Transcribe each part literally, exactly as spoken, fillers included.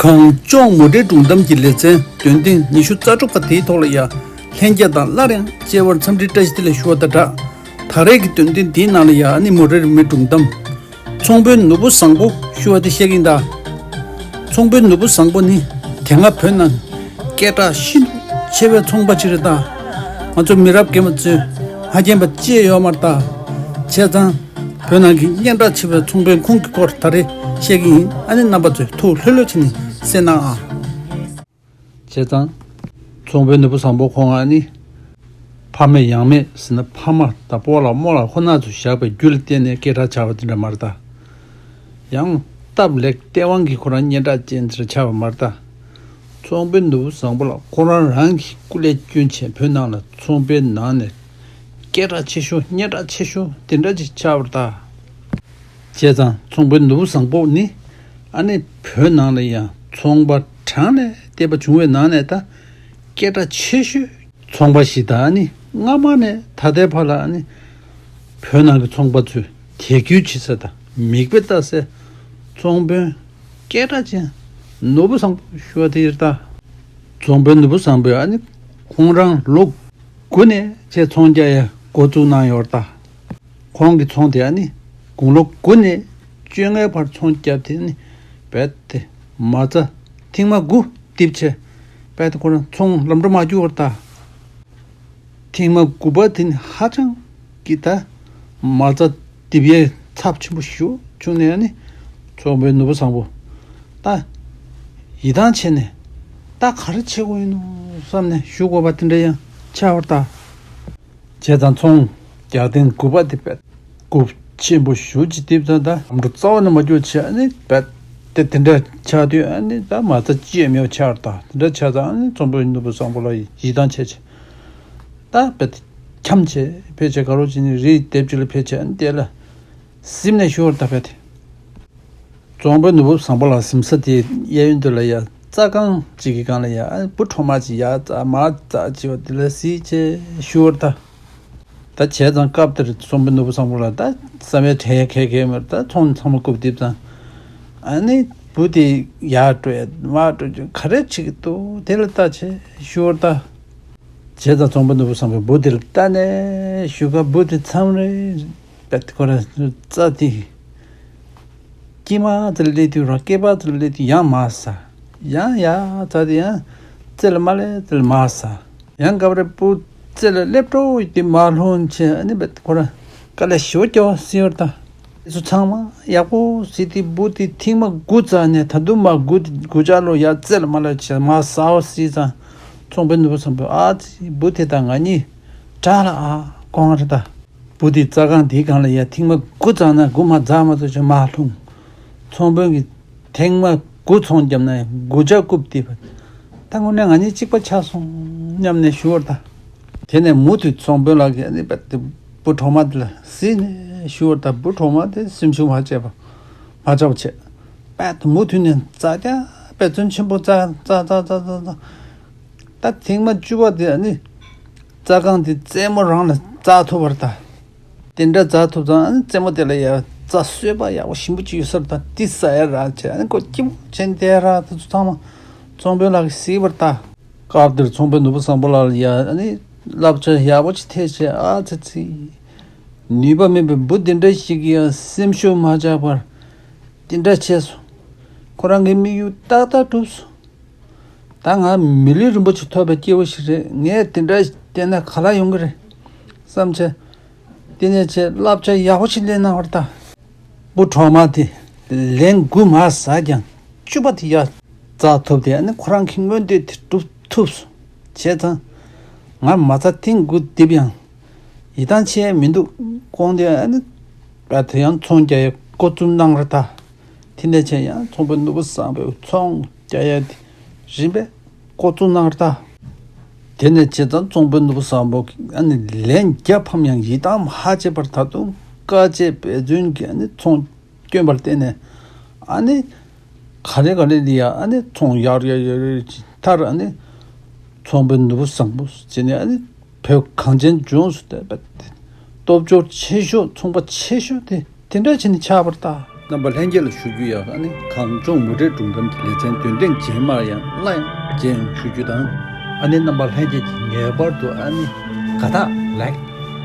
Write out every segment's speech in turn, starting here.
གངས་ལྗོངས་མོ་ཊའི་སྒྲུང་གཏམ་གྱི་ལེ་ཚན་འདོན་ཐེངས་ཉི་ཤུ་རྩ་དྲུག་པ་དེའི་ཐོག་ལ་ཡ་ལྷན་རྒྱས་དང་སླར་ཡང་མཇལ་བར་འཚམས་འདྲི་བཀྲ་ཤིས་བདེ་ལེགས་ཞུ་བ་དང་སྦྲགས། ད་རེས་ཀྱི་འདོན་ཐེངས་འདིའི་ནང་ལ་ཡ་ཨ་ནི་མོ་ཊའི་རི་མོའི་སྒྲུང་གཏམ། ཚོང་དཔོན་ནོར་བུ་བཟང་པོ་ཞུ་བ་དེ་བཤད་ཀྱིན་གདའ། ཚོང་དཔོན་ནོར་བུ་བཟང་པོ་ནི་དེ་སྔ་བོད་ནང་སྐད་གྲགས་ཤིན་ཏུ་ཆེ་བའི་ཚོང་པ་ཅིག་རེད་གདའ། ང་ཚོ་མི་རབས་རྒན་པ་ཚོས་ཧ་མཁྱེན་པ་ཅི་ཡང་ཡོད་མ་རེད་གདའ། བྱས་ཙང་བོད་ནང་གི་སྙན་གྲགས་ཆེ་བའི་ཚོང་དཔོན་ཁོང་གི་སྐོར་ད་རེས་བཤད་ཀྱི་ཡིན། ཨ་ནི་རྣམ་པ་ཚོས་ཐུགས་ལྷོད་ལྷོད་བྱས་ནས་གསན་གནང་ཨ། བྱས་ཙང་། ཚོང་དཔོན་ནོར་བུ་བཟང་པོ་ཁོང་ཨ་ནི། ཕ་མེས་ཡང་མེས་ཟེར་ན་ཕ་མ་དང་སྤོ་ལགས་རྨོ་ལགས་ཁོ་ན་ཚོས་བཞག་པའི་རྒྱུ་ལ་བརྟེན་ནས་སྐད་གྲགས་ཆགས་པ་དེ་འདྲ་མ་རེད་ད། ཡང་སྟབས་ལེགས་སྟེས་དབང་གིས་ཁོ་རང་སྙན་གྲགས་ཅན་ཟེར་ཆགས་པ་མ་རེད་ད། ཚོང་དཔོན་ནོར་བུ་བཟང་པོ་ལགས་ཁོ་རང་རང་གི་སྐུ་ལས་བསྐྱོན་བྱས་བོད་ནང་ལ་ཚོང་པའི་ནང་ནས་སྐད་གྲགས་ཆེ་ཤོས་སྙན་གྲགས་ཆེ་ཤོས་དེ་འདྲ་ཅིག་ཆགས་པ་རེད་ད། བྱས་ཙང་ཚོང་དཔོན་ནོར་བུ་བཟང་པོ་ནི་ཨ་ནི་བོད་ནང་ལ་ཡང་ཚོང་པ་གྲངས་ལས་འདས་པ་བྱུང་བའི་ནང་ནས་ད་སྐད་གྲགས་ཆེ་ཤོས་ཚོང་པ་ཞིག་དང་ཨ་ནི་སྔ་མ་ནས་ད་ལྟའི་བར་ལ་ཨ་ནི་བོད་ནང་གི་ཚོང་པ་ཚོས་དད་གུས་བྱེད་ས་དང་མིག་དཔེ་ལྟ་སའི་ཚོང་དཔོན་སྐད་གྲགས་ཅན་ནོར་བུ་བཟང་པོ་ཞུ་བ་དེ་ཡིན་ད། ཚོང་དཔོན་ནོར་བུ་བཟང་པོས་ཨ་ནི་ཁོང་རང་ལོ་དགུ་ནས་ཆེད་ཚོང་རྒྱག་ཡ་འགོ་བཙུགས་གནང་ཡོད་ད། ཁོང་གི་ཚོང་དེ་ཨ་ནི་དགུང་ལོ་དགུ་ནས་བཅོ་ལྔའི་བར་ཚོང་བརྒྱབ་དེ་ནི་རྦད་དེ་མ་རྩ་ཐེངས་མ་དགུ་རྡིབ་བྱས་རྦད་དེ་ཁོ་རང་ཚོང་ལམ་འགྲོ་མ་བསྒྱུར་བར་ད། ཐེངས་མ་དགུ་པ་དེ་ནི་ཧ་ཅང་གི་ད་མ་རྩ་རྡིབ་ཡའི་ཚབས་ཆེན་པོ་ཞིག་བྱུང་ནས་ཨ་ནི་ཚོང་དཔོན་ནོར་བུ་བཟང་པོ་ད་ཡིད་ཐང་ཆད་ནས་ད་ག་རེ་བྱེད་དགོས་ཡིན་ནོ་བསམ་ནས་ཞུ་དགོས་པ་དེ་འདྲ་ཡང་ཆགས་པར་ད། བྱས་ཙང་ཚོང་རྒྱག་ཐེངས་དགུ་པ་དེ་བས་དགུ་ཆེན་པོ་ཞེ་ཅིག་རྡིབ་ཙང་ད་ལམ་འགྲོ་རྩ་བ་ནས་མ་བསྒྱུར་བྱས་ཨ་ནི་རྦད་དེ་དེ་འདྲ་ཆགས་དུས་ཨ་ནི་ད་མ་རྩ་ཅི་ཡང་མེད་པ་ཆགས་པར་ད། དེ་འདྲ་ཆགས་ཙང་ཨ་ནི་ཚོང་དཔོན་ནོར་བུ་བཟང་པོ་ལགས་ཡིད་ཐང་ཆད་བྱས། ད་རྦད་དེ་འཁྱམས་བྱས་ཕལ་ཆེར་ག་རེ་བྱས་ནས་རི་ལྡེབས་གཅིག་ལ་ཕལ་ཆེར་ཨ་ནི་དེ་ལ་གཟིམས་ནས་བཞུགས་པར་ད། རྦད་དེ་ཚོང་དཔོན་ནོར་བུ་བཟང་པོ་ལགས་གཟིམ་ས་དེའི་གཡས་གཡོན་དུ་ལ་ཡ་རྩྭ་ཁང་གཅིག་གི་སྒང་ལ་ཡ་ཨ་ནི་བུ་གྲོག་མ་གཅིག་ཡར་འཛེགས་མར་འཛེགས་བྱེད་པ་དེ་ལ་གཟིགས་བྱས་བཞུགས་པར་ད། ད་བྱས་ཙང་སྐབས་དེར་ཚོང་དཔོན་ནོར་བུ་བཟང་པོ་ལགས་ད་བསམ་ཡས་དྲན་ཡས་ག་གེ་མེད་པར་ད་ཚོང་ཚང་མ་རྐུབ་རྡིབ་ཙང་། ཨ་ནི་བུ་དེ་ཡར་འགྲོ་ཡས་མར་འགྲོ་རྒྱུ་ག་རེ་བྱེད་ཀྱི་འདུག་དེ་ལ་ལྟ་བྱས་བཞུགས་པར་ད། བྱས་ཙང་ཚོང་དཔོན་ནོར་བུ་བཟང་པོས་བུ་དེ་ལ་ལྟ་ནས་བཞུགས་སྐབས་བུ་དེ་མཚམས་རེ་རྦད་དེ་ཁོ་རང་རྩྭ་དེ་དཀྱིལ་མ་དེ་ལ་སླེབས་དུས་རང་སྐེད་པ་དེ་ལ་སླེབས་དུས་ཡང་མར་ཟགས། ཡང་ཡར་འཛེགས་དེ་ཡང་རྩེ་ལ་མར་སླེབས་རྩེ་ལ་མར་ཟགས། ཡང་སྐབས་རེ་བུ་རྩེ་ལ་སླེབས་འགྲོ་ཡི་དེ་མར་ལྷུང་བྱས་ཨ་ནི་རྦད་དེ་ཁོ་རང་དཀའ་ལས་ཞེ་པོ་རྒྱག་པ་གཟིགས་པར་ད། དེ་ཚོ་ཚང་མ་ཡག་པོ་གཟིགས་དུས་བུ་དེ་ཐེངས་མ་དགུ་འཛེགས་ནས་ད་དུང་མར་དགུ་དགུ་ལྕགས་ལོག་ཡར་རྩེ་ལ་མར་སླེབས་བྱས་མར་ཟགས་པ་གཟིགས་ཙང་ཚོང་དཔོན་ནོར་བུ་བཟང་པོས་ཨ་ཙི་བུ་དེ་དང་ང་གཉིས་དགྲ་ལ་ཨ་དགོངས་རེད་ད། བུ་དེ་རྩྭ་ཁང་དེའི་སྒང་ལ་ཡ་ཐེངས་མ་དགུ་འཛེགས་ན་དགུ་མ་འཛེགས་མ་ཐུབ་བྱས་མར་ལྷུང་། ཚོང་དཔོན་གྱིས་ཐེངས་མ་དགུ་ཚོང་བརྒྱབ་ན་ཡང་དགུ་ལྕགས་རྐུབ་རྡིབ་པ། ད་དངོས་གནས་ང་གཉིས་གཅིག་པ་ཆགས་སོང་སྙམ་ནས་བཞུགས་པར་ད། དེ་ནས་མུ་མཐུད་ཚོང་དཔོན་ལགས་ཀྱིས་ཨ་ནི་རྦད་དེ་བུ་གྲོག་མ་དེ་ལ་གཟིགས་ནས་བཞུགས་པར་ད། བུ་གྲོག་མ་དེ་སེམས་ཤུགས་མ་ཆག་པ་མ་ཆག་པ་བྱས། རྦད་དེ་མུ་མཐུད་ནས་འཛེགས་རྒྱག་དཔེ་བརྩོན་ཆེན་པོ་འཛེགས་འཛེགས་འཛེགས་འཛེགས་འཛེགས། ད་ཐེངས་མ་བཅུ་པ་དེ་ཨ་ནི་རྩྭ་ཁང་དེ་རྩེ་མོ་རང་ལ་འཛེགས་ཐུབ་པར་ད། དེ་འདྲ་འཛེགས་ཐུབ་ཙང་ཨ་ནི་རྩེ་མོ་དེ་ལ་ཡ་རྩྭ་གསོས་པ་ཡག་པོ་ཞིམ་པོ་ཅིག་ཡོད་ས་རེད་ད། དེ་ཟ་ཡ་རག་བྱས་ཨ་ནི་ཁོ་སྐྱིད་པོ་བྱས་ནས་བསྡད་ཡ་རག་དེ་ཚོ་ཚང་མ་ཚོང་དཔོན་ལགས་ཀྱིས་གཟིགས་པར་ད། སྐབས་དེར་ཚོང་དཔོན་ནོར་བུ་བཟང་པོ་ལགས་ལ་ཡ་ཨ་ནི་བསླབ་བྱ་ཡག་པོ་ཅིག་ཐེབས་བྱས། ཨ་ཙི་ཙི། ནུས་པ་མེད་པའི་བུ་དེ་འདྲ་ཞིག་གིས་ཡང་སེམས་ཤུགས་མ་ཆག་པར་དེ་འདྲ་བྱས་སོང་། ཁོ་རང་གི་དམིགས་ཡུལ་ཏག་ཏག་གྲུབ་སོང་། ད་ང་མི་ལུས་རིན་པོ་ཆེ་ཐོབ་པའི་སྐྱེས་བུ་ཞིག་རེད། ངས་དེ་འདྲ་བསྡད་ན་ག་ལ་ཡོང་གི་རེད་བསམ་བྱས། དེ་ནས་ཆེད་བསླབ་བྱ་ཡག་པོ་ཞིག་ལེན་གནང་བར་ད། བུ་གྲོག་མ་དེ་ལན་དགུ་མར་ཟགས་ཀྱང་བཅུ་པ་དེ་ཡར་འཛེགས་ཐུབ་སྟེ་ཨ་ནི་ཁོ་རང་གི་མངོན་འདོད་དེ་འགྲུབ་ཐུབ་སོང་། བྱས་ཙང་ང་མ་རྩ་ཐེངས་དགུ་རྡིབ་ཡང་ཡིད་ཐང་ཆད་མི་འདུག་དགོངས་ཏེ་ཨ་ནི་རྦད་དེ་ཡང་ཚོང་རྒྱག་ཡས་འགོ་བཙུགས་གནང་བར་ད། དེ་ནས་ཆེད་ཡང་ཚོང་དཔོན་ནོར་བུ་བཟང་པོས་ཚོང་རྒྱག་ཡ་དེ་རིམ་པས་འགོ་བཙུགས་གནང་བར་ད། དེ་ནས་བྱས་ཙང་ཚོང་དཔོན་ནོར་བུ་བཟང་པོ་ཨ་ནི་ལན་བརྒྱ་ཕམ་ཡང་ཡིད་ཐང་མ་ཆད་པར་ད་དུང་དཀའ་སྤྱད་འབད་བརྩོན་གྱིས་ཨ་ནི་ཚོང་བསྐྱོན་པར་བརྟེན་ནས་ཨ་ནི་ག་ལེ་ག་ལེ་ལ་ཡ་ཨ་ནི་ཚོང་ཡར་ཡར་ཡར་ཡར་ཅིག་མཐར་ཨ་ནི་ཚོང་དཔོན་ནོར་བུ་བཟང་པོ་བྱས་ནས་ཨ་ནི་བོད་གངས་ཅན་ལྗོངས་སུ་བསྟན་པ་དེ་སྟོབས་འབྱོར་ཆེ་ཤོས་ཚོང་པ་ཆེ་ཤོས་དེ་དེ་འདྲ་བྱས་ནས་ཆགས་པར་ད། རྣམ་པ་ལྷན་རྒྱས་ལ་ཞུ་རྒྱུ་ཡང་ཨ་ནི་གངས་ལྗོངས་མུ་འབྲེལ་སྒྲུང་གཏམ་གྱི་ལེ་ཚན་འདོན་ཐེངས་རྗེས་མར་ཡང་སླར་ཡང་མཇལ་ཡོང་ཞུ་རྒྱུ་དང་། ཨ་ནི་རྣམ་པ་ལྷན་རྒྱས་ཀྱིས་ངེས་པར་དུ་ཨ་ནི་དགའ་རྟགས་ལའིཀ་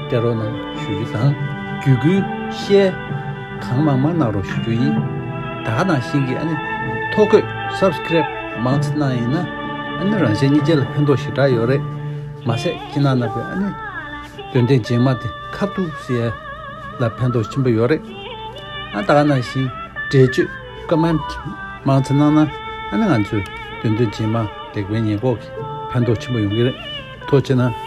སྤྲད་རོགས་གནང་ཞུ་རྒྱུ་དང་། བརྒྱུད་སྐུལ་ཤེར་གང་མང་མང་གནང་རོགས་ཞུ་རྒྱུ་ཡིན། ད་ག་ནང་བཞིན་གྱི་ཨ་ནི་ཐོ་འགོད་སབ་སི་ཀེ་རེབ་མང་ཙམ་གནང་ཡིན་ན་ཨ་ནི་རང་གཞན་གཉིས་ཆ་ལ་ཕན་ཐོགས་ཞེ་དྲག་ཡོད་རེད། མ་ཟད་ཁྱེད་རྣམ་པས་ཨ་ནི་འདོན་ཐེངས་རྗེས་མ་དེ་ཁ་ཐུག་ཟེར་ཡ་ལ་ཕན་ཐོགས་ཆེན་པོ་ཡོད་རེད། ཨ་ད་ག་ནང་བཞིན་འགྲེལ་བརྗོད་ཀོ་མེན་ཊི་མང་ཙམ་གནང་ན་ཨ་ནི་ང་ཚོས་འདོན་ཐེངས་རྗེས་མ་དེ་གའི་ཉེས་འགོག་གི་ཕན་ཐོགས་ཆེན་པོ་ཡོང་གི་རེད། ཐུགས་རྗེ་གནང་།